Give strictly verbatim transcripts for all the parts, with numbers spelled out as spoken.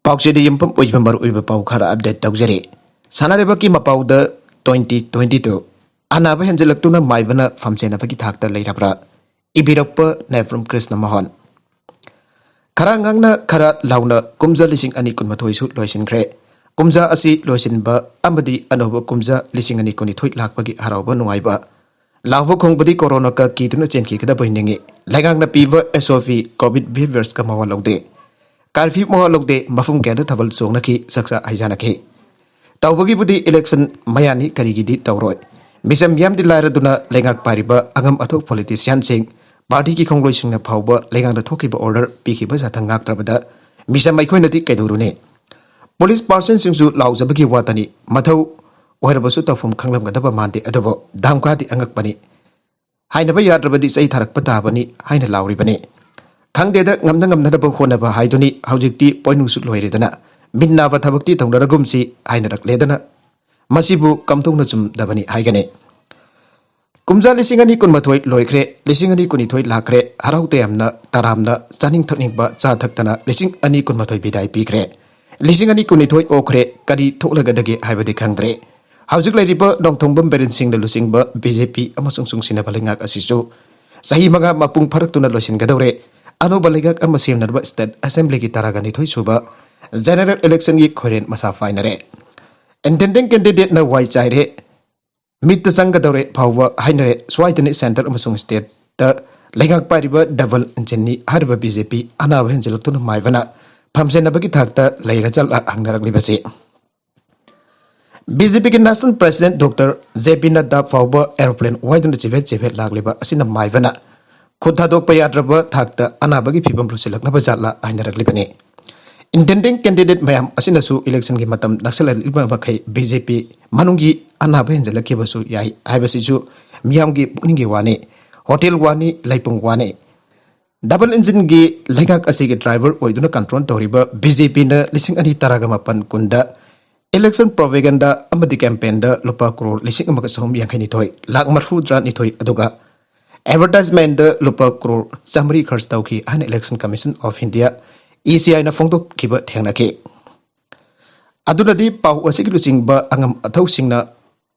ꯄꯥꯎꯆꯦꯗ ꯌꯨꯝꯐꯝ ꯑꯣꯏꯕ ꯃꯔꯨꯑꯣꯏꯕ ꯄꯥꯎ ꯈꯔ ꯑꯞꯗꯦꯠ ꯇꯧꯖꯔꯤ꯫ ꯁꯥꯟꯅꯔꯤꯕꯒꯤ ꯃꯄꯥꯎꯗ, twenty twenty two ꯑꯅꯥꯕ ꯍꯦꯟꯖꯜꯂꯛꯇꯨꯅ ꯃꯥꯏꯕꯅ ꯐꯝꯖꯦꯟꯅꯕꯒꯤ ꯊꯥꯛꯇ ꯂꯩꯔꯕ꯭ꯔꯥ? ꯏꯕꯤꯔꯛꯄ ꯅꯦꯄ꯭ꯔꯝ ꯀ꯭ꯔꯤꯁꯅ ꯃꯣꯍꯟ꯫ ꯈꯔ ꯉꯥꯡꯅ ꯈꯔ ꯂꯥꯎꯅ ꯀꯨꯝꯖꯥ ꯂꯤꯁꯤꯡ ꯑꯅꯤ ꯀꯨꯟꯃꯥꯊꯣꯏꯁꯨ ꯂꯣꯏꯁꯤꯟꯈ꯭ꯔꯦ꯫ ꯀꯨꯝꯖꯥ ꯑꯁꯤ ꯂꯣꯏꯁꯤꯟꯕ ꯑꯃꯗꯤ ꯑꯅꯧꯕ ꯀꯨꯝꯖꯥ ꯂꯤꯁꯤꯡ ꯑꯅꯤ ꯀꯨꯟꯅꯤꯊꯣꯏ ꯂꯥꯛꯄꯒꯤ ꯍꯔꯥꯎꯕ ꯅꯨꯡꯉꯥꯏꯕ ꯂꯥꯎꯕ ꯈꯣꯡꯕꯗꯤ ꯀꯣꯔꯣꯅꯥꯒ ꯀꯤꯗꯨꯅ ꯆꯦꯟꯈꯤꯒꯗꯕꯣꯏ ꯅꯤꯡꯏ꯫ ꯂꯩꯉꯥꯛꯅ ꯄꯤꯕ S O P, COVID behaviours ꯀ ꯃꯋꯥ ꯂꯧꯗꯦ꯫ Curfew ꯃꯋꯥ ꯂꯧꯗꯦ꯫ ꯃꯐꯝ ꯀꯌꯥꯗ ꯊꯥꯕꯜ ꯆꯣꯡꯅꯈꯤ, ꯆꯥꯛꯆꯥ ꯍꯩꯖꯥꯅꯈꯤ꯫ ꯇꯧꯕꯒꯤꯕꯨꯗꯤ election ꯃꯌꯥꯅꯤ, ꯀꯔꯤꯒꯤꯗꯤ ꯇꯧꯔꯣꯏ? ꯃꯤꯆꯝ ꯃꯤꯌꯥꯝꯗꯤ ꯂꯥꯏꯔꯗꯨꯅ ꯂꯩꯉꯥꯛ ꯄꯥꯏꯔꯤꯕ ꯑꯉꯝ ꯑꯊꯧ politician ꯁꯤꯡ, party ꯒꯤ ꯈꯣꯡꯂꯣꯏꯁꯤꯡꯅ ꯐꯥꯎꯕ ꯂꯩꯉꯥꯛꯅ ꯊꯣꯛꯈꯤꯕ order ꯄꯤꯈꯤꯕ ꯖꯥꯊꯪ ꯉꯥꯛꯇ꯭ꯔꯕꯗ ꯃꯤꯆꯝ ꯑꯩꯈꯣꯏꯅꯗꯤ ꯀꯩꯗꯧꯔꯨꯅꯤ? Police person ꯁꯤꯡꯁꯨ ꯂꯥꯎꯖꯕꯒꯤ ꯋꯥꯇꯅꯤ, ꯃꯊꯧ ꯑꯣꯏꯔꯕꯁꯨ ꯇꯧꯐꯝ ꯈꯪꯂꯝꯒꯗꯕ ꯃꯥꯟꯗꯦ꯫ ꯑꯗꯨꯕꯨ ꯙꯝꯀꯥꯗꯤ ꯑꯉꯛꯄꯅꯤ꯫ ꯍꯥꯏꯅꯕ ꯌꯥꯗ꯭ꯔꯕꯗꯤ ꯆꯩ ꯊꯥꯔꯛꯄ ꯇꯥꯕꯅꯤ ꯍꯥꯏꯅ ꯂꯥꯎꯔꯤꯕꯅꯤ꯫ ꯈꯪꯗꯦꯗ, ꯉꯝꯅ ꯉꯝꯅꯅꯕ ꯍꯣꯠꯅꯕ ꯍꯥꯏꯗꯨꯅꯤ꯫ ꯍꯧꯖꯤꯛꯇꯤ ꯄꯣꯏꯅꯨꯁꯨ ꯂꯣꯏꯔꯦꯗꯅ, ꯃꯤꯠ ꯅꯥꯕ ꯊꯕꯛꯇꯤ ꯇꯧꯅꯔꯒꯨꯝꯁꯤ ꯍꯥꯏꯅꯔꯛꯂꯦꯗꯅ, ꯃꯁꯤꯕꯨ ꯀꯝꯗꯧꯅ ꯆꯨꯝꯗꯕꯅꯤ ꯍꯥꯏꯒꯅꯤ? ꯀꯨꯝꯖꯥ ꯂꯤꯁꯤꯡ ꯑꯅꯤ ꯀꯨꯟꯃꯥꯊꯣꯏ ꯂꯣꯏꯈ꯭ꯔꯦ, ꯂꯤꯁꯤꯡ ꯑꯅꯤ ꯀꯨꯟꯅꯤꯊꯣꯏ ꯂꯥꯛꯈ꯭ꯔꯦ꯫ ꯍꯔꯥꯎ ꯇꯌꯥꯝꯅ, ꯇꯔꯥꯝꯅ, ꯆꯥꯅꯤꯡ ꯊꯛꯅꯤꯡꯕ ꯆꯥ ꯊꯛꯇꯅ ꯂꯤꯁꯤꯡ ꯑꯅꯤ ꯀꯨꯟꯃꯥꯊꯣꯏ ꯕꯤꯗꯥꯏ ꯄꯤꯈ꯭ꯔꯦ꯫ ꯂꯤꯁꯤꯡ ꯑꯅꯤ ꯀꯨꯟꯅꯤꯊꯣꯏ ꯑꯣꯛꯈ꯭ꯔꯦ, ꯀꯔꯤ ꯊꯣꯛꯂꯒꯗꯒꯦ ꯍꯥꯏꯕꯗꯤ ꯈꯪꯗ꯭ꯔꯦ꯫ ꯍꯧꯖꯤꯛ ꯂꯩꯔꯤꯕ ꯅꯣꯡꯊꯣꯡꯕꯝ ꯕꯤꯔꯦꯟ ꯁꯤꯡꯅ ꯂꯨꯆꯤꯡꯕ B J P ꯑꯃꯁꯨꯡ ꯆꯨꯡꯁꯤꯟꯅꯕ ꯂꯩꯉꯥꯛ ꯑꯁꯤꯁꯨ ꯆꯍꯤ ꯃꯉꯥ ꯃꯄꯨꯡ ꯐꯥꯔꯛꯇꯨꯅ ꯂꯣꯏꯁꯤꯟꯒꯗꯧꯔꯦ꯫ ꯑꯅꯧꯕ ꯂꯩꯉꯥꯛ ꯑꯃ ꯁꯦꯝꯅꯅꯕ state assembly ꯒꯤ ꯇꯔꯥꯒ ꯅꯤꯊꯣꯏ ꯁꯨꯕ general election ꯒꯤ ꯈꯣꯏꯔꯦꯟ ꯃꯁꯥ ꯄꯥꯏꯅꯔꯦ꯫ Intending candidate ꯅ ꯋꯥꯏ ꯆꯥꯏꯔꯦ, ꯃꯤꯠꯇ ꯆꯪꯒꯗꯧꯔꯦ ꯐꯥꯎꯕ ꯍꯥꯏꯅꯔꯦ꯫ ꯁ꯭ꯋꯥꯏꯗꯅꯤ centre ꯑꯃꯁꯨꯡ state ꯇ ꯂꯩꯉꯥꯛ ꯄꯥꯏꯔꯤꯕ double engine ꯅꯤ ꯍꯥꯏꯔꯤꯕ B J P ꯑꯅꯥꯕ ꯍꯦꯟꯖꯜꯂꯛꯇꯨꯅ ꯃꯥꯏꯕꯅ ꯐꯝꯖꯟꯅꯕꯒꯤ ꯊꯥꯛꯇ ꯂꯩꯔ ꯆꯠꯂ ꯍꯪꯅꯔꯛꯂꯤꯕꯁꯤ꯫ B J P ꯒꯤ national president Doctor J P Nadda ꯐꯥꯎꯕ aeroplane ꯋꯥꯏꯗꯨꯅ ꯆꯤꯐꯦꯠ ꯆꯤꯐꯦꯠ ꯂꯥꯛꯂꯤꯕ ꯑꯁꯤꯅ ꯃꯥꯏꯕꯅ ꯈꯨꯠ ꯊꯥꯗꯣꯛꯄ ꯌꯥꯗ꯭ꯔꯕ ꯊꯥꯛꯇ ꯑꯅꯥꯕꯒꯤ ꯐꯤꯕꯝ ꯂꯨꯁꯤꯜꯂꯛꯅꯕ ꯖꯥꯠꯂ ꯍꯥꯏꯅꯔꯛꯂꯤꯕꯅꯤ꯫ Intending candidate ꯃꯌꯥꯝ ꯑꯁꯤꯅꯁꯨ election ꯒꯤ ꯃꯇꯝ ꯅꯛꯁꯤꯜꯂꯛꯂꯤꯕ ꯃꯈꯩ B J P ꯃꯅꯨꯡꯒꯤ ꯑꯅꯥꯕ ꯍꯦꯟꯖꯜꯂꯛꯈꯤꯕꯁꯨ ꯌꯥꯏ ꯍꯥꯏꯕꯁꯤꯁꯨ ꯃꯤꯌꯥꯝꯒꯤ ꯄꯨꯛꯅꯤꯡꯒꯤ ꯋꯥꯅꯤ꯫ Hotel ꯋꯥꯅꯤ, ꯂꯩꯄꯨꯡ ꯋꯥꯅꯤ꯫ Double engine ꯒꯤ ꯂꯩꯉꯥꯛ ꯑꯁꯤꯒꯤ driver ꯑꯣꯏꯗꯨꯅ control ꯇꯧꯔꯤꯕ B J P ꯅ ꯂꯤꯁꯤꯡ ꯑꯅꯤ ꯇꯔꯥꯒ ꯃꯥꯄꯟ ꯀꯨꯟꯗ election propaganda ꯑꯃꯗꯤ campaign ꯗ ꯂꯨꯄꯥ ꯀ꯭ꯔꯣꯔ ꯂꯤꯁꯤꯡ ꯑꯃꯒ ꯆꯍꯨꯝ ꯌꯥꯡꯈꯩ ꯅꯤꯊꯣꯏ ꯂꯥꯛ ꯃꯔꯤꯐꯨ ꯇꯔꯥ ꯅꯤꯊꯣꯏ, ꯑꯗꯨꯒ advertisement ꯗ ꯂꯨꯄꯥ ꯀ꯭ꯔꯣꯔ ꯆꯥꯃꯔꯤ ꯈꯔꯆ ꯇꯧꯈꯤ ꯍꯥꯏꯅ Election Commission of India, E ꯁꯤ ꯑꯥꯏꯅ ꯐꯣꯡꯗꯣꯛꯈꯤꯕ ꯊꯦꯡꯅꯈꯤ꯫ ꯑꯗꯨꯅꯗꯤ ꯄꯥꯎ ꯑꯁꯤꯒꯤ ꯂꯨꯆꯤꯡꯕ ꯑꯉꯝ ꯑꯊꯧꯁꯤꯡꯅ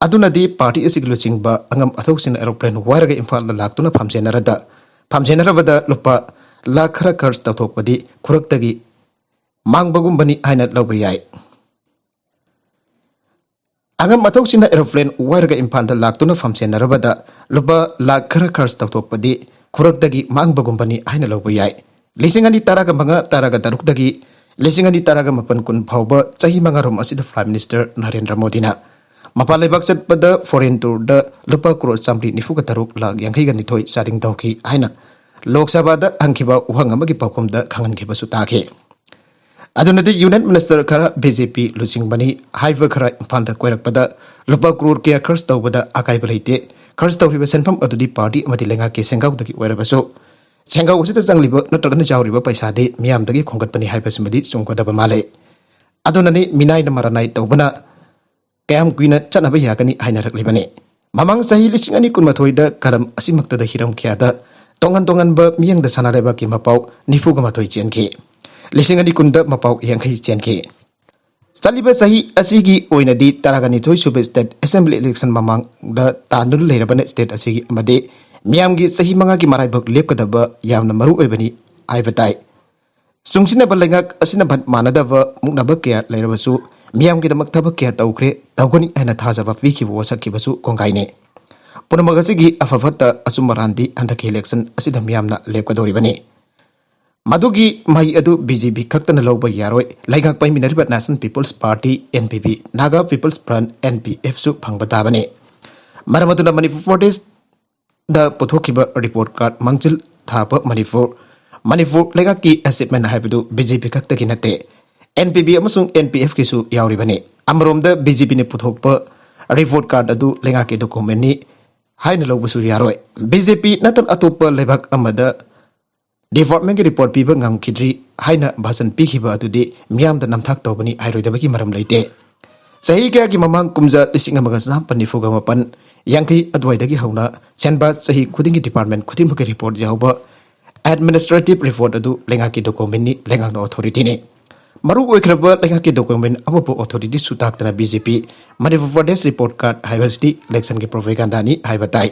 ꯑꯗꯨꯅꯗꯤ ꯄꯥꯔꯇꯤ ꯑꯁꯤꯒꯤ ꯂꯨꯆꯤꯡꯕ ꯑꯉꯝ ꯑꯊꯧꯁꯤꯡꯅ ꯑꯦꯔꯣꯄ꯭ꯂꯦꯟ ꯋꯥꯏꯔꯒ ꯏꯝꯐꯥꯜꯗ ꯂꯥꯛꯇꯨꯅ ꯐꯝꯖꯦꯟꯅꯔꯗ ꯐꯝꯖꯦꯟꯅꯔꯕꯗ ꯂꯨꯄꯥ ꯂꯥꯈ ꯈꯔ ꯈꯔꯆ ꯇꯧꯊꯣꯛꯄꯗꯤ ꯈꯨꯔꯛꯇꯒꯤ ꯃꯥꯡꯕꯒꯨꯝꯕꯅꯤ ꯍꯥꯏꯅ ꯂꯧꯕ ꯌꯥꯏ꯫ ꯑꯉꯝ ꯑꯊꯧꯁꯤꯡꯅ ꯑꯦꯔꯣꯄ꯭ꯂꯦꯟ ꯋꯥꯏꯔꯒ ꯏꯝꯐꯥꯜꯗ ꯂꯥꯛꯇꯨꯅ ꯐꯝꯁꯦꯟꯅꯔꯕꯗ ꯂꯨꯄꯥ ꯂꯥꯈ ꯈꯔ ꯈꯔꯆ ꯇꯧꯊꯣꯛꯄꯗꯤ ꯈꯨꯔꯛꯇꯒꯤ ꯃꯥꯡꯕꯒꯨꯝꯕꯅꯤ ꯍꯥꯏꯅ ꯂꯧꯕ ꯌꯥꯏ꯫ ꯂꯤꯁꯤꯡ ꯑꯅꯤ ꯇꯔꯥꯒ ꯃꯉꯥ ꯇꯔꯥꯒ ꯇꯔꯨꯛꯇꯒꯤ ꯂꯤꯁꯤꯡ ꯑꯅꯤ ꯇꯔꯥꯒ ꯃꯥꯄꯟ ꯀꯨꯟ ꯐꯥꯎꯕ ꯆꯍꯤ ꯃꯉꯥꯔꯣꯝ ꯑꯁꯤꯗ ꯄ꯭ꯔꯥꯏꯝ ꯃꯤꯅꯤꯁꯇꯔ ꯅꯔꯦꯟꯗ꯭ꯔ ꯃꯣꯗꯤꯅ ꯃꯄꯥꯟ ꯂꯩꯕꯥꯛ ꯆꯠꯄꯗ ꯐꯣꯔꯦꯟ ꯇꯨꯔꯗ ꯂꯨꯄꯥ ꯀ꯭ꯔꯣꯔ ꯆꯥꯝꯃꯔꯤ ꯅꯤꯐꯨꯒ ꯇꯔꯨꯛ ꯂꯥꯈ ꯌꯥꯡꯈꯩꯒ ꯅꯤꯊꯣꯏ ꯆꯥꯗꯤꯡ ꯇꯧꯈꯤ ꯍꯥꯏꯅ ꯂꯣꯛ ꯁꯚꯥꯗ ꯍꯪꯈꯤꯕ ꯋꯥꯍꯪ ꯑꯃꯒꯤ ꯄꯥꯎꯈꯨꯝꯗ ꯈꯪꯍꯟꯈꯤꯕꯁꯨ ꯇꯥꯈꯤ꯫ ꯑꯗꯨꯅꯗꯤ ꯌꯨꯅꯤꯌꯟ ꯃꯤꯅꯤꯁꯇꯔ ꯈꯔ ꯕꯤ ꯖꯦ ꯄꯤ ꯂꯨꯆꯤꯡꯕꯅꯤ ꯍꯥꯏꯕ ꯈꯔ ꯏꯝꯐꯥꯜꯗ ꯀꯣꯏꯔꯛꯄꯗ ꯂꯨꯄꯥ ꯀ꯭ꯔꯣꯔ ꯀꯌꯥ ꯈꯔꯆ ꯇꯧꯕꯗ ꯑꯀꯥꯏꯕ ꯂꯩꯇꯦ꯫ ꯈꯔꯆ ꯇꯧꯔꯤꯕ ꯁꯦꯟꯐꯝ ꯑꯗꯨꯗꯤ ꯄꯥꯔꯇꯤ ꯑꯃꯗꯤ ꯂꯩꯉꯥꯛꯀꯤ ꯁꯦꯟꯒꯥꯎꯗꯒꯤ ꯑꯣꯏꯔꯕꯁꯨ, ꯁꯦꯟꯒꯥꯎ ꯑꯁꯤꯗ ꯆꯪꯂꯤꯕ ꯅꯠꯇ꯭ꯔꯒꯅ ꯌꯥꯎꯔꯤꯕ ꯄꯩꯁꯥꯗꯤ ꯃꯤꯌꯥꯝꯗꯒꯤ ꯈꯣꯝꯒꯠꯄꯅꯤ ꯍꯥꯏꯕꯁꯤꯃꯗꯤ ꯆꯨꯝꯒꯗꯕ ꯃꯥꯜꯂꯦ꯫ ꯑꯗꯨꯅꯅꯤ ꯃꯤꯅꯥꯏꯅ ꯃꯔꯥꯅꯥꯏ ꯇꯧꯕꯅ ꯀꯌꯥꯝ ꯀꯨꯏꯅ ꯆꯠꯅꯕ ꯌꯥꯒꯅꯤ ꯍꯥꯏꯅꯔꯛꯂꯤꯕꯅꯤ꯫ ꯃꯃꯥꯡ ꯆꯍꯤ ꯂꯤꯁꯤꯡ ꯑꯅꯤ ꯀꯨꯟꯃꯥꯊꯣꯏꯗ ꯀꯂꯝ ꯑꯁꯤꯃꯛꯇꯗ ꯍꯤꯔꯝ ꯀꯌꯥꯗ ꯇꯣꯉꯥꯟ ꯇꯣꯉꯥꯟꯕ ꯃꯤꯌꯦꯡꯗ ꯁꯅꯥ ꯂꯩꯕꯥꯛꯀꯤ ꯃꯄꯥꯎ ꯅꯤꯐꯨꯒ ꯃꯥꯊꯣꯏ ꯆꯦꯟꯈꯤ꯫ ꯂꯤꯁꯤꯡ ꯑꯅꯤ ꯀꯨꯟꯗ ꯃꯄꯥꯎ ꯌꯥꯡꯈꯩ ꯆꯦꯟꯈꯤ꯫ ꯆꯠꯂꯤꯕ ꯆꯍꯤ ꯑꯁꯤꯒꯤ ꯑꯣꯏꯅꯗꯤ ꯇꯔꯥꯒ ꯅꯤꯊꯣꯏ ꯁꯨꯕ ꯁ꯭ꯇꯦꯠ ꯑꯦꯁꯦꯝꯕ꯭ꯂꯤ ꯏꯂꯦꯛꯁꯟ ꯃꯃꯥꯡꯗ ꯇꯥꯗꯨꯅ ꯂꯩꯔꯕꯅ ꯁ꯭ꯇꯦꯠ ꯑꯁꯤꯒꯤ ꯑꯃꯗꯤ ꯃꯤꯌꯥꯝꯒꯤ ꯆꯍꯤ ꯃꯉꯥꯒꯤ ꯃꯔꯥꯏꯕꯛ ꯂꯦꯞꯀꯗꯕ ꯌꯥꯝꯅ ꯃꯔꯨ ꯑꯣꯏꯕꯅꯤ ꯍꯥꯏꯕ ꯇꯥꯏ꯫ ꯆꯨꯡꯁꯤꯟꯅꯕ ꯂꯩꯉꯥꯛ ꯑꯁꯤꯅ ꯃꯠ ꯃꯥꯟꯅꯗꯕ ꯃꯨꯛꯅꯕ ꯀꯌꯥ ꯂꯩꯔꯕꯁꯨ ꯃꯤꯌꯥꯝꯒꯤꯗꯃꯛ ꯊꯕꯛ ꯀꯌꯥ ꯇꯧꯈ꯭ꯔꯦ, ꯇꯧꯒꯅꯤ ꯍꯥꯏꯅ ꯊꯥꯖꯕ ꯄꯤꯈꯤꯕ ꯋꯥꯁꯛꯈꯤꯕꯁꯨ ꯀꯣꯡꯒꯥꯏꯅꯤ꯫ ꯄꯨꯝꯅꯃꯛ ꯑꯁꯤꯒꯤ ꯑꯐ ꯐꯠꯇ ꯑꯆꯨꯝ ꯑꯔꯥꯟꯗꯤ ꯍꯟꯗꯛꯀꯤ ꯏꯂꯦꯛꯁꯟ ꯑꯁꯤꯗ ꯃꯤꯌꯥꯝꯅ ꯂꯦꯞꯀꯗꯧꯔꯤꯕꯅꯤ꯫ ꯃꯗꯨꯒꯤ ꯃꯍꯩ ꯑꯗꯨ ꯕꯤ ꯖꯦ ꯄꯤ ꯈꯛꯇꯅ ꯂꯧꯕ ꯌꯥꯔꯣꯏ꯫ ꯂꯩꯉꯥꯛ ꯄꯥꯏꯃꯤꯟꯅꯔꯤꯕ national people's party, N P P, Naga people's front, N P ꯑꯦꯐꯁꯨ ꯐꯪꯕ ꯇꯥꯕꯅꯤ꯫ ꯃꯔꯝ ꯑꯗꯨꯅ ꯃꯅꯤꯄꯨꯔ ꯐꯣꯔꯇꯤꯁ ꯗ ꯄꯨꯊꯣꯛꯈꯤꯕ ꯔꯤꯄꯣꯔꯠ ꯀꯥꯔꯗ ꯃꯥꯡꯖꯤꯜ ꯊꯥꯕ ꯃꯅꯤꯄꯨꯔ, ꯃꯅꯤꯄꯨꯔ ꯂꯩꯉꯥꯛꯀꯤ ꯑꯦꯆꯤꯞꯃꯦꯟ ꯍꯥꯏꯕꯗꯨ ꯕꯤ ꯖꯦ ꯄꯤ ꯈꯛꯇꯒꯤ ꯅꯠꯇꯦ, ꯑꯦꯟ ꯄꯤ ꯄꯤ ꯑꯃꯁꯨꯡ ꯑꯦꯟ ꯄꯤ ꯑꯦꯐꯀꯤꯁꯨ ꯌꯥꯎꯔꯤꯕꯅꯤ꯫ ꯑꯃꯔꯣꯝꯗ ꯕꯤ ꯖꯦ ꯄꯤꯅ ꯄꯨꯊꯣꯛꯄ ꯔꯤꯄꯣꯔꯠ ꯀꯥꯔꯗ ꯑꯗꯨ ꯂꯩꯉꯥꯛꯀꯤ ꯗꯣꯀꯨꯃꯦꯟꯅꯤ ꯍꯥꯏꯅ ꯂꯧꯕꯁꯨ ꯌꯥꯔꯣꯏ꯫ ꯕꯤ ꯖꯦ ꯄꯤ ꯅꯠꯇꯅ ꯑꯇꯣꯞꯄ ꯂꯩꯕꯥꯛ ꯑꯃꯗ ꯗꯤꯄꯥꯔꯠꯃꯦꯟꯒꯤ ꯔꯤꯄꯣꯔꯠ ꯄꯤꯕ ꯉꯝꯈꯤꯗ꯭ꯔꯤ ꯍꯥꯏꯅ ꯚꯥꯁꯟ ꯄꯤꯈꯤꯕ ꯑꯗꯨꯗꯤ ꯃꯤꯌꯥꯝꯗ ꯅꯝꯊꯥꯛ ꯇꯧꯕꯅꯤ ꯍꯥꯏꯔꯣꯏꯗꯕꯒꯤ ꯃꯔꯝ ꯂꯩꯇꯦ꯫ ꯆꯍꯤ ꯀꯌꯥꯒꯤ ꯃꯃꯥꯡ ꯀꯨꯝꯖꯥ ꯂꯤꯁꯤꯡ ꯑꯃꯒ ꯆꯃꯥꯄꯟ ꯅꯤꯐꯨꯒ ꯃꯥꯄꯟ ꯌꯥꯡꯈꯩ ꯑꯗꯨꯋꯥꯏꯗꯒꯤ ꯍꯧꯅ ꯁꯦꯟꯕꯥ ꯆꯍꯤ ꯈꯨꯗꯤꯡꯒꯤ ꯗꯤꯄꯥꯔꯠꯃꯦꯟ ꯈꯨꯗꯤꯡꯃꯛꯀꯤ ꯔꯤꯄꯣꯔꯠ ꯌꯥꯎꯕ ꯑꯦꯗꯃꯤꯅꯤꯁꯇ꯭ꯔꯦꯇꯤꯚ ꯔꯤꯄꯣꯔꯠ ꯑꯗꯨ ꯂꯩꯉꯥꯛꯀꯤ ꯗꯣꯀꯨꯃꯦꯟꯅꯤ, ꯂꯩꯉꯥꯛꯅ ꯑꯣꯊꯣꯔꯤꯇꯤꯅꯤ꯫ ꯃꯔꯨ ꯑꯣꯏꯈ꯭ꯔꯕ ꯂꯩꯉꯥꯛꯀꯤ ꯗꯣꯀꯨꯃꯦꯟ ꯑꯃꯕꯨ ꯑꯣꯊꯣꯔꯤꯇꯤ ꯁꯨꯇꯥꯛꯇꯅ ꯕꯤ ꯖꯦ ꯄꯤ ꯃꯅꯤꯄꯨꯔ ꯄ꯭ꯔꯗꯦꯁ ꯔꯤꯄꯣꯔꯠ ꯀꯥꯔꯗ ꯍꯥꯏꯕꯁꯤꯗꯤ ꯏꯂꯦꯛꯁꯟꯒꯤ ꯄ꯭ꯔꯣꯄꯦꯒꯥꯟꯗꯥꯅꯤ ꯍꯥꯏꯕ ꯇꯥꯏ꯫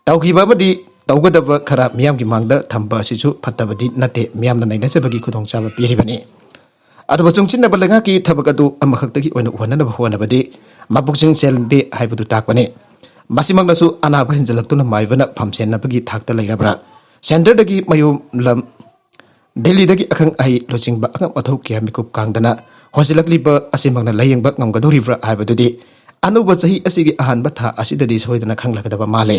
ꯇꯧꯈꯤꯕ ꯑꯃꯗꯤ ꯇꯧꯒꯗꯕ ꯈꯔ ꯃꯤꯌꯥꯝꯒꯤ ꯃꯥꯡꯗ ꯊꯝꯕ ꯑꯁꯤꯁꯨ ꯐꯠꯇꯕꯗꯤ ꯅꯠꯇꯦ, ꯃꯤꯌꯥꯝꯅ ꯅꯩꯅꯖꯕꯒꯤ ꯈꯨꯗꯣꯡꯆꯥꯕ ꯄꯤꯔꯤꯕꯅꯤ꯫ ꯑꯗꯨꯕꯨ ꯆꯨꯡꯁꯤꯟꯅꯕ ꯂꯩꯉꯥꯛꯀꯤ ꯊꯕꯛ ꯑꯗꯨ ꯑꯃꯈꯛꯇꯒꯤ ꯑꯣꯏꯅ ꯎꯍꯟꯅꯕ ꯍꯣꯠꯅꯕꯗꯤ ꯃꯕꯨꯛꯆꯦꯜ ꯁꯦꯡꯗꯦ ꯍꯥꯏꯕꯗꯨ ꯇꯥꯛꯄꯅꯤ꯫ ꯃꯁꯤꯃꯛꯅꯁꯨ ꯑꯅꯥꯕ ꯍꯦꯟꯖꯜꯂꯛꯇꯨꯅ ꯃꯥꯏꯕꯅ ꯐꯝꯁꯦꯟꯅꯕꯒꯤ ꯊꯥꯛꯇ ꯂꯩꯔꯕ꯭ꯔꯥ? ꯁꯦꯟꯇꯔꯗꯒꯤ ꯃꯌꯣꯝ ꯂꯝ ꯗꯤꯜꯂꯤꯗꯒꯤ ꯑꯈꯪ ꯑꯍꯩ ꯂꯨꯆꯤꯡꯕ ꯑꯉꯝ ꯑꯊꯧ ꯀꯌꯥ ꯃꯤꯀꯨꯞ ꯀꯥꯡꯗꯅ ꯍꯣꯟꯖꯤꯜꯂꯛꯂꯤꯕ ꯑꯁꯤꯃꯛꯅ ꯂꯥꯌꯦꯡꯕ ꯉꯝꯒꯗꯧꯔꯤꯕ꯭ꯔꯥ ꯍꯥꯏꯕꯗꯨꯗꯤ ꯑꯅꯧꯕ ꯆꯍꯤ ꯑꯁꯤꯒꯤ ꯑꯍꯥꯟꯕ ꯊꯥ ꯑꯁꯤꯗꯗꯤ ꯁꯣꯏꯗꯅ ꯈꯪꯂꯒꯗꯕ ꯃꯥꯜꯂꯦ꯫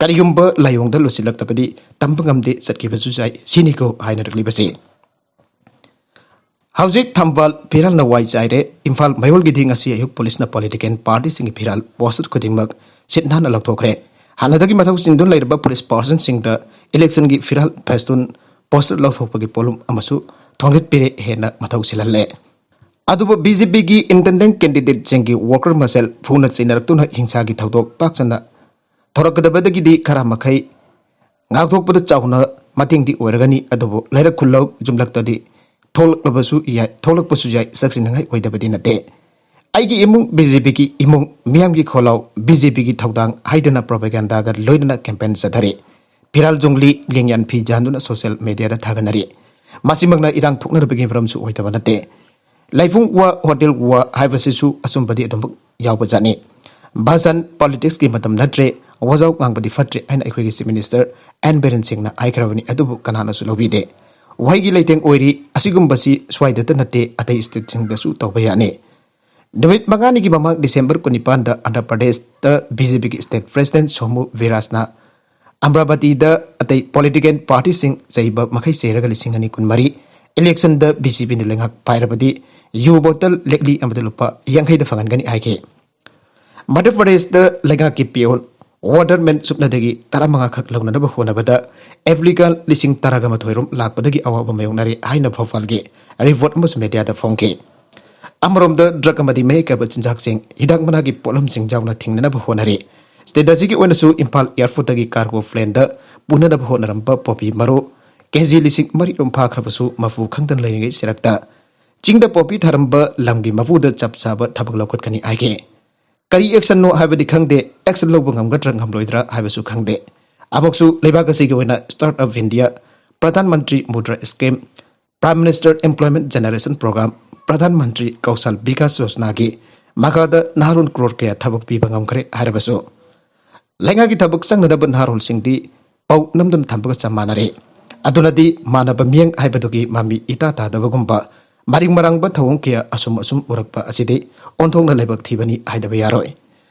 ꯀꯔꯤꯒꯨꯝꯕ ꯂꯥꯏꯑꯣꯡꯗ ꯂꯨꯁꯤꯜꯂꯛꯂꯕꯗꯤ ꯇꯝꯕ ꯉꯝꯗꯦ, ꯆꯠꯈꯤꯕꯁꯨ ꯌꯥꯏ, ꯁꯤꯅꯤꯀꯣ ꯍꯥꯏꯅꯔꯛꯂꯤꯕꯁꯤ꯫ ꯍꯧꯖꯤꯛ ꯊꯝꯕꯥꯜ ꯐꯤꯔꯥꯜꯅ ꯋꯥꯏ ꯆꯥꯏꯔꯦ꯫ ꯏꯝꯐꯥꯜ ꯃꯌꯣꯜꯒꯤꯗꯤ ꯉꯁꯤ ꯑꯌꯨꯛ ꯄꯨꯂꯤꯁꯅ ꯄꯣꯂꯤꯇꯤꯀꯦꯜ ꯄꯥꯔꯇꯤꯁꯤꯡꯒꯤ ꯐꯤꯔꯥꯜ ꯄꯣꯁꯇꯔ ꯈꯨꯗꯤꯡꯃꯛ ꯁꯤꯠ ꯅꯥꯟꯅ ꯂꯧꯊꯣꯛꯈ꯭ꯔꯦ꯫ ꯍꯥꯟꯅꯗꯒꯤ ꯃꯊꯧ ꯆꯤꯟꯗꯨꯅ ꯂꯩꯔꯕ ꯄꯨꯂꯤꯁ ꯄꯥꯔꯁꯟꯁꯤꯡꯗ ꯏꯂꯦꯛꯁꯟꯒꯤ ꯐꯤꯔꯥꯜ ꯐꯦꯁꯇꯨꯟ ꯄꯣꯁꯇꯔ ꯂꯧꯊꯣꯛꯄꯒꯤ ꯄꯣꯠꯂꯨꯝ ꯑꯃꯁꯨ ꯊꯣꯡꯂꯤꯠꯄꯤꯔꯦ, ꯍꯦꯟꯅ ꯃꯊꯧ ꯁꯤꯜꯍꯜꯂꯦ꯫ ꯑꯗꯨꯕꯨ ꯕꯤ ꯖꯦ ꯄꯤꯒꯤ ꯏꯟꯗꯤꯄꯦꯟꯗꯦꯟꯠ ꯀꯦꯟꯗꯤꯗꯦꯠꯁꯤꯡꯒꯤ ꯋꯥꯔꯀꯔ ꯃꯁꯦꯜ ꯐꯨꯅ ꯆꯩꯅꯔꯛꯇꯨꯅ ꯍꯤꯡꯁꯥꯒꯤ ꯊꯧꯗꯣꯛ ꯄꯥꯛ ꯁꯟꯅ ꯊꯣꯔꯛꯀꯗꯕꯗꯒꯤꯗꯤ ꯈꯔ ꯃꯈꯩ ꯉꯥꯛꯊꯣꯛꯄꯗ ꯆꯥꯎꯅ ꯃꯇꯦꯡꯗꯤ ꯑꯣꯏꯔꯒꯅꯤ, ꯑꯗꯨꯕꯨ ꯂꯩꯔꯛ ꯈꯨꯜꯂꯧ ꯌꯨꯝꯂꯛꯇꯗꯤ ꯊꯣꯛꯂꯛꯂꯕꯁꯨ ꯌꯥꯏ, ꯊꯣꯛꯂꯛꯄꯁꯨ ꯌꯥꯏ, ꯆꯥꯛꯁꯤꯟꯅꯤꯡꯉꯥꯏ ꯑꯣꯏꯗꯕꯗꯤ ꯅꯠꯇꯦ꯫ "ꯑꯩꯒꯤ ꯏꯃꯨꯡ ꯕꯤ ꯖꯦ ꯄꯤꯒꯤ ꯏꯃꯨꯡ, ꯃꯤꯌꯥꯝꯒꯤ ꯈꯣꯜꯂꯥꯎ ꯕꯤ ꯖꯦ ꯄꯤꯒꯤ ꯊꯧꯗꯥꯡ" ꯍꯥꯏꯗꯨꯅ ꯄ꯭ꯔꯣꯄꯦꯒꯥꯟꯗꯥꯒ ꯂꯣꯏꯅꯅ ꯀꯦꯝꯄꯦꯟ ꯆꯠꯊꯔꯤ꯫ ꯐꯤꯔꯥꯜ ꯖꯣꯡꯂꯤ, ꯂꯦꯡꯌꯥꯟ ꯐꯤ ꯌꯥꯟꯗꯨꯅ ꯁꯣꯁꯤꯌꯦꯜ ꯃꯦꯗꯤꯌꯥꯗ ꯊꯥꯒꯠꯅꯔꯤ꯫ ꯃꯁꯤꯃꯛꯅ ꯏꯔꯥꯡ ꯊꯣꯛꯅꯅꯕꯒꯤ ꯃꯔꯝꯁꯨ ꯑꯣꯏꯗꯕ ꯅꯠꯇꯦ꯫ ꯂꯩꯐꯨꯡ ꯋꯥ, ꯍꯣꯇꯦꯜ ꯋꯥ ꯍꯥꯏꯕꯁꯤꯁꯨ ꯑꯆꯨꯝꯕꯗꯤ ꯑꯗꯨꯃꯛ ꯌꯥꯎꯕꯖꯥꯠꯅꯤ꯫ ꯚꯥꯁꯟ, ꯄꯣꯂꯤꯇꯤꯛꯁꯀꯤ ꯃꯇꯝ ꯅꯠꯇ꯭ꯔꯦ, ꯋꯥꯖꯥꯎ ꯉꯥꯡꯕꯗꯤ ꯐꯠꯇ꯭ꯔꯦ ꯍꯥꯏꯅ ꯑꯩꯈꯣꯏꯒꯤ ꯆꯤꯐ ꯃꯤꯅꯤꯁꯇꯔ ꯑꯦꯟ ꯕꯤꯔꯦꯟ ꯁꯤꯡꯅ ꯍꯥꯏꯈ꯭ꯔꯕꯅꯤ, ꯑꯗꯨꯕꯨ ꯀꯅꯥꯅꯁꯨ ꯂꯧꯕꯤꯗꯦ꯫ ꯋꯥꯍꯩꯒꯤ ꯂꯩꯇꯦꯡ ꯑꯣꯏꯔꯤ꯫ ꯑꯁꯤꯒꯨꯝꯕꯁꯤ ꯁ꯭ꯋꯥꯏꯗꯇ ꯅꯠꯇꯦ, ꯑꯇꯩ ꯁ꯭ꯇꯦꯠꯁꯤꯡꯗꯁꯨ ꯇꯧꯕ ꯌꯥꯅꯤ꯫ ꯅꯨꯃꯤꯠ ꯃꯉꯥꯅꯤꯒꯤ ꯃꯃꯥꯡ ꯗꯤꯁꯦꯝꯕꯔ ꯀꯨꯟꯅꯤꯄꯥꯟꯗ ꯑꯟꯙ꯭ꯔ ꯄ꯭ꯔꯗꯦꯁꯇ ꯕꯤ ꯖꯦ ꯄꯤꯒꯤ ꯁ꯭ꯇꯦꯠ ꯄ꯭ꯔꯦꯁꯤꯗꯦꯟꯠ ꯁꯣꯃꯨ ꯚꯤꯔꯥꯖꯅ ꯑꯝꯔꯥꯕꯇꯤꯗ ꯑꯇꯩ ꯄꯣꯂꯤꯇꯤꯀꯦꯜ ꯄꯥꯔꯇꯤꯁꯤꯡ ꯆꯩꯕ ꯃꯈꯩ ꯆꯩꯔꯒ ꯂꯤꯁꯤꯡ ꯑꯅꯤ ꯀꯨꯟꯃꯔꯤ ꯏꯂꯦꯛꯁꯟꯗ ꯕꯤ ꯖꯦ ꯄꯤꯅ ꯂꯩꯉꯥꯛ ꯄꯥꯏꯔꯕꯗꯤ ꯌꯨ ꯕꯣꯇꯜ ꯂꯤꯛꯂꯤ ꯑꯃꯗ ꯂꯨꯄꯥ ꯌꯥꯡꯈꯩꯗ ꯐꯪꯍꯟꯒꯅꯤ ꯍꯥꯏꯈꯤ꯫ ꯃꯙ꯭ꯌ ꯄ꯭ꯔꯗꯦꯁꯇ ꯂꯩꯉꯥꯛꯀꯤ ꯄꯤꯌꯣꯟ ꯋꯥꯇꯔꯃꯦꯟ ꯁꯨꯞꯅꯗꯒꯤ ꯇꯔꯥꯃꯉꯥ ꯈꯛ ꯂꯧꯅꯅꯕ ꯍꯣꯠꯅꯕꯗ ꯑꯦꯄ꯭ꯂꯤꯀꯥꯟ ꯂꯤꯁꯤꯡ ꯇꯔꯥꯒ ꯃꯥꯊꯣꯏ ꯔꯣꯝ ꯂꯥꯛꯄꯗꯒꯤ ꯑꯋꯥꯕ ꯃꯥꯌꯣꯛꯅꯔꯦ ꯍꯥꯏꯅ ꯐꯣꯐꯥꯜꯒꯤ ꯔꯤꯄꯣꯔꯠ ꯑꯃꯁꯨ ꯃꯦꯗꯤꯌꯥꯗ ꯐꯣꯡꯈꯤ꯫ ꯑꯃꯔꯣꯝꯗ ꯗ꯭ꯔꯒ ꯑꯃꯗꯤ ꯃꯍꯤꯛ ꯌꯥꯕ ꯆꯤꯟꯖꯥꯛꯁꯤꯡ, ꯍꯤꯗꯥꯛ ꯃꯅꯥꯒꯤ ꯄꯣꯠꯂꯝꯁꯤꯡ ꯌꯥꯎꯅ ꯊꯤꯡꯅꯅꯕ ꯍꯣꯠꯅꯔꯤ꯫ ꯁ꯭ꯇꯦꯠ ꯑꯁꯤꯒꯤ ꯑꯣꯏꯅꯁꯨ ꯏꯝꯐꯥꯜ ꯑꯦꯌꯔꯄꯣꯔꯠꯇꯒꯤ ꯀꯥꯔꯒꯣ ꯄ꯭ꯂꯦꯟꯗ ꯄꯨꯅꯅꯕ ꯍꯣꯠꯅꯔꯝꯕ ꯄꯣꯄꯤ ꯃꯔꯨ ꯀꯦꯖꯤ ꯂꯤꯁꯤꯡ ꯃꯔꯤꯔꯣꯝ ꯐꯥꯈ꯭ꯔꯕꯁꯨ ꯃꯄꯨ ꯈꯪꯗꯅ ꯂꯩꯔꯤꯉꯩ ꯁꯤꯔꯛꯇ ꯆꯤꯡꯗ ꯄꯣꯄꯤ ꯊꯥꯔꯝꯕ ꯂꯝꯒꯤ ꯃꯄꯨꯗ ꯆꯞ ꯆꯥꯕ ꯊꯕꯛ ꯂꯧꯈꯠꯀꯅꯤ ꯍꯥꯏꯈꯤ꯫ ꯀꯔꯤ ꯑꯦꯛꯁꯟꯅꯣ ꯍꯥꯏꯕꯗꯤ ꯈꯪꯗꯦ, ꯑꯦꯛꯁꯟ ꯂꯧꯕ ꯉꯝꯒꯗ꯭ꯔꯥ ꯉꯝꯂꯣꯏꯗ꯭ꯔꯥ ꯍꯥꯏꯕꯁꯨ ꯈꯪꯗꯦ꯫ ꯑꯃꯨꯛꯁꯨ ꯂꯩꯕꯥꯛ ꯑꯁꯤꯒꯤ ꯑꯣꯏꯅ Start Up India, Pradhan Mantri Mudra scheme, Prime Minister Employment Generation Program, Pradhan Mantri Kaushal Vikas ꯌꯣꯖꯅꯥꯒꯤ ꯃꯈꯥꯗ ꯅꯍꯥꯔꯣꯜ ꯀ꯭ꯔꯣꯔ ꯀꯌꯥ ꯊꯕꯛ ꯄꯤꯕ ꯉꯝꯈ꯭ꯔꯦ ꯍꯥꯏꯔꯕꯁꯨ, ꯂꯩꯉꯥꯛꯀꯤ ꯊꯕꯛ ꯆꯪꯅꯅꯕ ꯅꯍꯥꯔꯣꯜꯁꯤꯡꯗꯤ ꯄꯧ ꯅꯝꯗꯨꯅ ꯊꯝꯕꯒ ꯆꯞ ꯃꯥꯟꯅꯔꯦ꯫ ꯑꯗꯨꯅꯗꯤ ꯃꯥꯟꯅꯕ ꯃꯤꯠꯌꯦꯡ ꯍꯥꯏꯕꯗꯨꯒꯤ ꯃꯃꯤ ꯏꯇꯥ ꯇꯥꯗꯕꯒꯨꯝꯕ, ꯃꯔꯤꯡ ꯃꯔꯥꯡꯕ ꯊꯧꯑꯣꯡ ꯀꯌꯥ ꯑꯁꯨꯝ ꯑꯁꯨꯝ ꯎꯔꯛꯄ ꯑꯁꯤꯗꯤ ꯑꯣꯟꯊꯣꯛꯅ ꯂꯥꯏꯕꯛ ꯊꯤꯕꯅꯤ ꯍꯥꯏꯗꯕ ꯌꯥꯔꯣꯏ꯫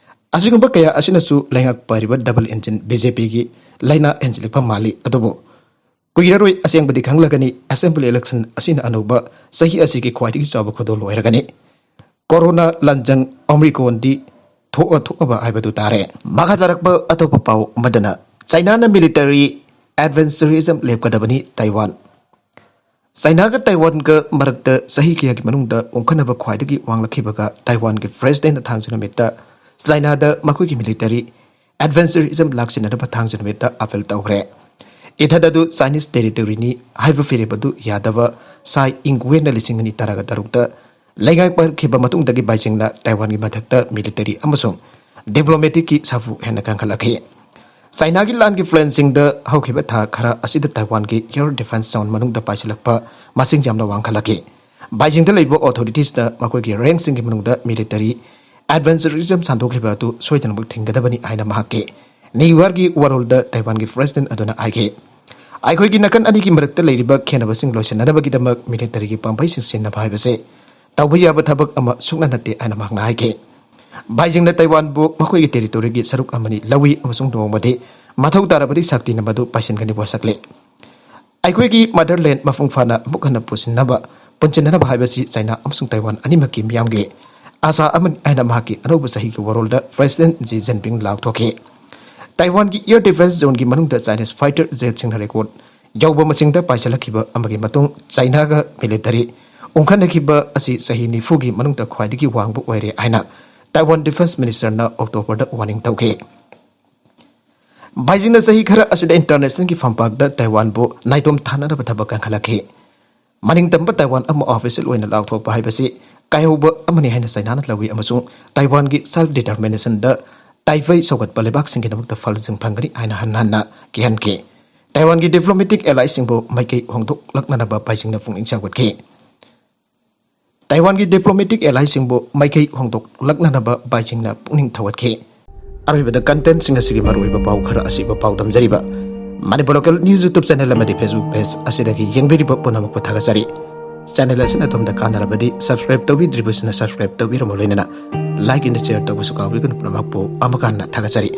ꯑꯁꯤꯒꯨꯝꯕ ꯀꯌꯥ ꯑꯁꯤꯅꯁꯨ ꯂꯩꯉꯥꯛ ꯄꯥꯏꯔꯤꯕ ꯗꯕꯜ ꯏꯟꯖꯤꯟ ꯕꯤ ꯖꯦ ꯄꯤꯒꯤ ꯂꯥꯏꯅꯥ ꯍꯦꯟꯖꯤꯜꯂꯛꯄ ꯃꯥꯜꯂꯤ꯫ ꯑꯗꯨꯕꯨ ꯀꯨꯏꯔꯔꯣꯏ, ꯑꯁꯦꯡꯕꯗꯤ ꯈꯪꯂꯒꯅꯤ꯫ ꯑꯦꯁꯦꯝꯕ꯭ꯂꯤ ꯏꯂꯦꯛꯁꯟ ꯑꯁꯤꯅ ꯑꯅꯧꯕ ꯆꯍꯤ ꯑꯁꯤꯒꯤ ꯈ꯭ꯋꯥꯏꯗꯒꯤ ꯆꯥꯎꯕ ꯈꯨꯗꯣꯜ ꯑꯣꯏꯔꯒꯅꯤ꯫ ꯀꯣꯔꯣꯅꯥ ꯂꯥꯟꯖꯪ ꯑꯣꯃꯤꯀ꯭ꯔꯣꯟꯗꯤ ꯊꯣꯛꯑ ꯊꯣꯛꯑꯕ ꯍꯥꯏꯕꯗꯨ ꯇꯥꯔꯦ꯫ ꯃꯈꯥ ꯇꯥꯔꯛꯄ ꯑꯇꯣꯞꯄ ꯄꯥꯎ ꯑꯃꯗꯅ, ꯆꯥꯏꯅꯥꯅ ꯃꯤꯂꯤꯇꯔꯤ ꯑꯦꯗꯚꯦꯟꯆꯔꯤꯖꯝ ꯂꯦꯞꯀꯗꯕꯅꯤ ꯇꯥꯏꯋꯥꯟ꯫ ꯆꯥꯏꯅꯥꯒ ꯇꯥꯏꯋꯥꯟꯒ ꯃꯔꯛꯇ ꯆꯍꯤ ꯀꯌꯥꯒꯤ ꯃꯅꯨꯡꯗ ꯎꯪꯈꯠꯅꯕ ꯈ꯭ꯋꯥꯏꯗꯒꯤ ꯋꯥꯡꯂꯛꯈꯤꯕꯒ ꯇꯥꯏꯋꯥꯟꯒꯤ ꯄ꯭ꯔꯦꯁꯤꯗꯦꯟꯠꯅ ꯊꯥꯡꯖ ꯅꯨꯃꯤꯠꯇ ꯆꯥꯏꯅꯥꯗ ꯃꯈꯣꯏꯒꯤ ꯃꯤꯂꯤꯇꯔꯤ ꯑꯦꯗꯚꯦꯟꯆꯔꯤꯖꯝ ꯂꯥꯛꯁꯤꯟꯅꯅꯕ ꯊꯥꯡꯖ ꯅꯨꯃꯤꯠꯇ ꯑꯥꯄꯤꯜ ꯇꯧꯈ꯭ꯔꯦ꯫ ꯏꯊꯠ ꯑꯗꯨ ꯆꯥꯏꯅꯤꯁ ꯇꯦꯔꯤꯇꯣꯔꯤꯅꯤ ꯍꯥꯏꯕ ꯐꯤꯔꯦꯞ ꯑꯗꯨ ꯌꯥꯗꯕ ꯁꯥꯏ ꯏꯪꯋꯦꯅ ꯂꯤꯁꯤꯡ ꯑꯅꯤ ꯇꯔꯥꯒ ꯇꯔꯨꯛꯇ ꯂꯩꯉꯥꯛ ꯄꯥꯏꯔꯛꯈꯤꯕ ꯃꯇꯨꯡꯗꯒꯤ ꯕꯥꯏꯖꯤꯡꯅ ꯇꯥꯏꯋꯥꯟꯒꯤ ꯃꯊꯛꯇ ꯃꯤꯂꯤꯇꯔꯤ ꯑꯃꯁꯨꯡ ꯗꯤꯄ꯭ꯂꯣꯃꯦꯇꯤꯛꯀꯤ ꯁꯥꯐꯨ ꯍꯦꯟꯅ ꯀꯟꯈꯠꯂꯛꯈꯤ꯫ ꯆꯥꯏꯅꯥꯒꯤ ꯂꯥꯟꯒꯤ ꯄ꯭ꯂꯦꯟꯁꯤꯡꯗ ꯍꯧꯈꯤꯕ ꯊꯥ ꯈꯔ ꯑꯁꯤꯗ ꯇꯥꯏꯋꯥꯟꯒꯤ ꯑꯦꯌꯔ ꯗꯤꯐꯦꯟꯁ ꯖꯣꯟ ꯃꯅꯨꯡꯗ ꯄꯥꯏꯁꯤꯜꯂꯛꯄ ꯃꯁꯤꯡ ꯌꯥꯝꯅ ꯋꯥꯡꯈꯠꯂꯛꯈꯤ꯫ ꯕꯥꯏꯖꯤꯡꯗ ꯂꯩꯕ ꯑꯣꯊꯣꯔꯤꯇꯤꯁꯅ ꯃꯈꯣꯏꯒꯤ ꯔꯦꯡꯁꯤꯡꯒꯤ ꯃꯅꯨꯡꯗ ꯃꯤꯂꯤꯇꯔꯤ ꯑꯦꯗꯚꯦꯟꯆꯔꯤꯖꯝ ꯁꯟꯗꯣꯛꯈꯤꯕ ꯑꯗꯨ ꯁꯣꯏꯗꯅꯃꯛ ꯊꯤꯡꯒꯗꯕꯅꯤ ꯍꯥꯏꯅ ꯃꯍꯥꯛꯀꯤ ꯅ꯭ꯌꯨ ꯌꯣꯔꯛꯀꯤ ꯋꯥꯔꯣꯜꯗ ꯇꯥꯏꯋꯥꯟꯒꯤ ꯄ꯭ꯔꯦꯁꯤꯗꯦꯟꯠ ꯑꯗꯨꯅ ꯍꯥꯏꯈꯤ꯫ ꯑꯩꯈꯣꯏꯒꯤ ꯅꯥꯀꯟ ꯑꯅꯤꯒꯤ ꯃꯔꯛꯇ ꯂꯩꯔꯤꯕ ꯈꯦꯟꯅꯕꯁꯤꯡ ꯂꯣꯏꯁꯤꯟꯅꯅꯕꯒꯤꯗꯃꯛ ꯃꯤꯂꯤꯇꯔꯤꯒꯤ ꯄꯥꯝꯕꯩꯁꯤꯡ ꯁꯤꯖꯤꯟꯅꯕ ꯍꯥꯏꯕꯁꯦ ꯇꯧꯕ ꯌꯥꯕ ꯊꯕꯛ ꯑꯃ ꯁꯨꯛꯅ ꯅꯠꯇꯦ ꯍꯥꯏꯅ ꯃꯍꯥꯛꯅ ꯍꯥꯏꯈꯤ꯫ ꯕꯥꯏꯖꯤꯡꯅ ꯇꯥꯏꯋꯥꯟꯕꯨ ꯃꯈꯣꯏꯒꯤ ꯇꯦꯔꯤꯇꯣꯔꯤꯒꯤ ꯁꯔꯨꯛ ꯑꯃꯅꯤ ꯂꯧꯏ ꯑꯃꯁꯨꯡ ꯅꯣꯡꯃꯗꯤ ꯃꯊꯧ ꯇꯥꯔꯕꯗꯤ ꯁꯛꯇꯤꯅ ꯃꯗꯨ ꯄꯥꯏꯁꯤꯟꯒꯅꯤ ꯋꯥꯁꯛꯂꯤ꯫ ꯑꯩꯈꯣꯏꯒꯤ ꯃꯗꯔꯂꯦꯟ ꯃꯄꯨꯡ ꯐꯥꯅ ꯑꯃꯨꯛ ꯍꯟꯅ ꯄꯨꯁꯤꯟꯅꯕ, ꯄꯨꯟꯁꯤꯟꯅꯅꯕ ꯍꯥꯏꯕꯁꯤ ꯆꯥꯏꯅꯥ ꯑꯃꯁꯨꯡ ꯇꯥꯏꯋꯥꯟ ꯑꯅꯤꯃꯛꯀꯤ ꯃꯤꯌꯥꯝꯒꯤ ꯑꯥꯁꯥ ꯑꯃꯅꯤ ꯍꯥꯏꯅ ꯃꯍꯥꯛꯀꯤ ꯑꯅꯧꯕ ꯆꯍꯤꯒꯤ ꯋꯥꯔꯣꯜꯗ ꯄ꯭ꯔꯦꯁꯤꯗꯦꯟꯠ ꯖꯤ ꯖꯤꯟꯄꯤꯡ ꯂꯥꯎꯊꯣꯛꯈꯤ꯫ ꯇꯥꯏꯋꯥꯟꯒꯤ ꯑꯦꯌꯔ ꯗꯤꯐꯦꯟꯁ ꯖꯣꯟꯒꯤ ꯃꯅꯨꯡꯗ ꯆꯥꯏꯅꯤꯁ ꯐꯥꯏꯇꯔ ꯖꯦꯠꯁꯤꯡꯅ ꯔꯦꯀꯣꯔꯗ ꯌꯧꯕ ꯃꯁꯤꯡꯗ ꯄꯥꯏꯁꯤꯜꯂꯛꯈꯤꯕ ꯑꯃꯒꯤ ꯃꯇꯨꯡ ꯆꯥꯏꯅꯥꯒ ꯃꯤꯂꯤꯇꯔꯤ ꯎꯪꯈꯠꯅꯈꯤꯕ ꯑꯁꯤ ꯆꯍꯤ ꯅꯤꯐꯨꯒꯤ ꯃꯅꯨꯡꯗ ꯈ꯭ꯋꯥꯏꯗꯒꯤ ꯋꯥꯡꯕ ꯑꯣꯏꯔꯦ ꯍꯥꯏꯅ ꯇꯥꯏꯋꯥꯟ ꯗꯤꯐꯦꯟꯁ ꯃꯤꯅꯤꯁꯇꯔꯅ ꯑꯣꯛꯇꯣꯕꯔꯗ ꯋꯥꯔꯅꯤꯡ ꯇꯧꯈꯤ꯫ ꯕꯥꯏꯖꯤꯡꯅ ꯆꯍꯤ ꯈꯔ ꯑꯁꯤꯗ ꯏꯟꯇꯔꯅꯦꯁꯅꯦꯜꯒꯤ ꯐꯝꯄꯥꯛꯇ ꯇꯥꯏꯋꯥꯟꯕꯨ ꯅꯥꯏꯇꯣꯝ ꯊꯥꯅꯅꯕ ꯊꯕꯛ ꯀꯟꯈꯠꯂꯛꯈꯤ꯫ ꯃꯅꯤꯡ ꯇꯝꯕ ꯇꯥꯏꯋꯥꯟ ꯑꯃ ꯑꯣꯐꯤꯁꯤꯌꯦꯜ ꯑꯣꯏꯅ ꯂꯥꯎꯊꯣꯛꯄ ꯍꯥꯏꯕꯁꯤ ꯀꯥꯏꯍꯧꯕ ꯑꯃꯅꯤ ꯍꯥꯏꯅ ꯆꯥꯏꯅꯥꯅ ꯂꯧꯏ ꯑꯃꯁꯨꯡ ꯇꯥꯏꯋꯥꯟꯒꯤ ꯁꯦꯜꯐ ꯗꯤꯇꯔꯃꯤꯅꯦꯁꯟꯗ ꯇꯥꯏꯕꯩ ꯁꯧꯒꯠꯄ ꯂꯩꯕꯥꯛꯁꯤꯡꯒꯤꯗꯃꯛꯇ ꯐꯜꯁꯤꯡ ꯐꯪꯒꯅꯤ ꯍꯥꯏꯅ ꯍꯟꯅ ꯍꯟꯅ ꯀꯤꯍꯟꯈꯤ꯫ ꯇꯥꯏꯋꯥꯟꯒꯤ ꯗꯤꯄ꯭ꯂꯣꯃꯦꯇꯤꯛ ꯑꯦꯂꯥꯏꯁꯤꯡꯕꯨ ꯃꯥꯏꯀꯩ ꯍꯣꯡꯗꯣꯛꯂꯛꯅꯅꯕ ꯕꯥꯏꯖꯤꯡꯅ ꯄꯨꯛꯅꯤꯡ ꯆꯥꯎꯒꯠꯈꯤ꯫ ꯇꯥꯏꯋꯥꯟꯒꯤ ꯗꯤꯄ꯭ꯂꯣꯃꯦꯇꯤꯛ ꯑꯦꯂꯥꯏꯁꯤꯡꯕꯨ ꯃꯥꯏꯀꯩ ꯍꯣꯡꯗꯣꯛꯂꯛꯅꯅꯕ ꯕꯥꯏꯖꯤꯡꯅ ꯄꯨꯛꯅꯤꯡ ꯊꯧꯒꯠꯈꯤ꯫ ꯑꯔꯣꯏꯕꯗ ꯀꯟꯇꯦꯟꯁꯤꯡ ꯑꯁꯤꯒꯤ ꯃꯔꯨꯑꯣꯏꯕ ꯄꯥꯎ ꯈꯔ ꯑꯁꯤꯕꯨ ꯄꯥꯎꯗꯝꯖꯔꯤꯕ Manipur local news YouTube channel ꯑꯃꯗꯤ ꯐꯦꯁꯕꯨꯛ ꯄꯦꯖ ꯑꯁꯤꯗꯒꯤ ꯌꯦꯡꯕꯤꯔꯤꯕ ꯄꯨꯝꯅꯃꯛꯄꯨ ꯊꯥꯒꯠꯆꯔꯤ꯫ ꯆꯦꯅꯦꯜ ꯑꯁꯤꯅ ꯑꯗꯣꯝꯗ ꯀꯥꯟꯅꯔꯕꯗꯤ ꯁꯕꯁꯀ꯭ꯔꯥꯏꯕ ꯇꯧꯕꯤꯗ꯭ꯔꯤꯕꯁꯤꯅ ꯁꯕꯁꯀ꯭ꯔꯥꯏꯕ ꯇꯧꯕꯤꯔꯝꯃꯨ, ꯂꯣꯏꯅꯅ ꯂꯥꯏꯛ ꯑꯦꯟ ꯁꯤꯌꯔ ꯇꯧꯕꯁꯨ ꯀꯥꯎꯕꯤꯒꯅꯨ꯫ ꯄꯨꯝꯅꯃꯛꯄꯨ ꯑꯃꯨꯛ ꯍꯟꯅ ꯊꯥꯒꯠꯆꯔꯤ꯫